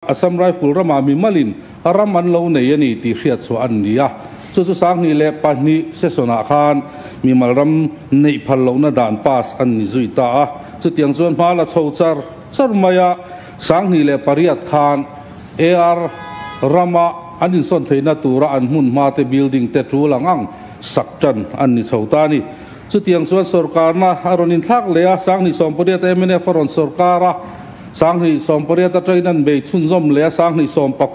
Assam Rifle ramah mimalin ram an lo nei a ni tih hriat chhuah an ni a. Chu chu 2002 session-ah khan mimal ram neih phal lohna dan pass an ni zui ta a. Chutiang chuan hma la chho char char mai a, 2008 khan AR rama an insawn theihna tura an hmun hmate building te tul ang ang sak tan an ni chho ta a ni. Chutiang chuan sorkarna a rawn inthlak leh a, 2018 mnf a rawn sorkar a, 2018 atangin an bei chhunzawm leh a, 2019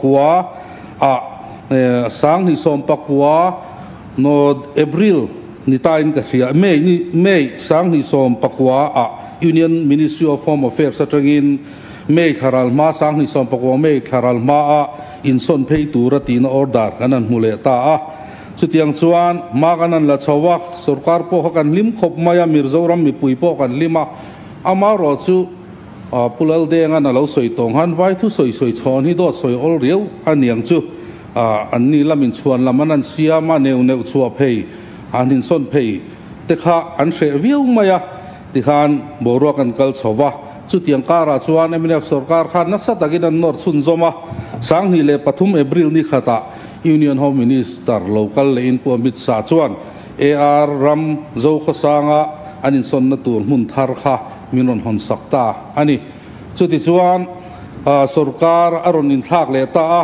ah 2019 no April ni tain ka hria, May ni May 2019 ah Union Ministry of Home Affairs atangin May thlaral hma 2019 May thlaral hma ah insawn phei tura tihna order kan han hmu leh ta a. Chutiang chuan hma kan han la chho a, sorkar pawh kha kan hlim khawp mai a, Mizoram mipui pawh kan hlim a, amaherawh chu Pu Laldenga'n a lo sawi tawng khan vai thu sawi sawi chhawn hi dawt sawi awl riau a niang chu, an ni lamin chhuan lam an han siam a, neu neuh chhuah phei, an insawn phei te kha an hreh viau mai a, tikhan boruak an kal chho va. Chutiang karah chuan mnf sorkar khan nasa takin an nawr chhunzawm a, 2003 April ni khatah Union Home Minister lo kal lehin Pu Amit Shah chuan AR ram Zokhawsanga an insawnna tur hmun thar kha min rawn hawn sak ta a ni. Chutichuan sorkar a rawn inthlak leh ta a,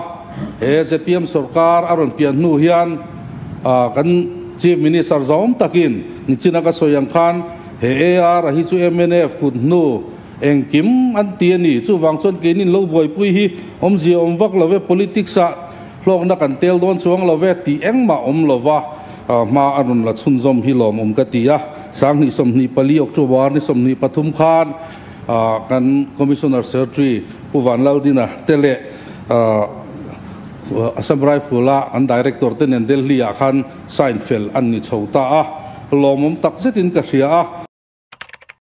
he zpm sorkar a rawn pian hnu hian kan Chief Minister zawm takin nichina ka sawi ang khan he AR a hi chu mnf kut hnu engkim an ti a ni. Chuvang chuan keinin lo buaipui hi awmzia awm vak lo ve, politics ah Hlawkna kan tel dawn chuang lo ve tih engmah awm lo va, hma a rawn la chhunzawm hi lawmawm ka ti a. 2024 October ni 23 khan kan Commissioner Secretary Pu Vanlaldina te leh Assam Rifle-a an Director te nen Delhi-ah khan sign fel an ni chho ta a, lawmawm tak zetin ka hria a.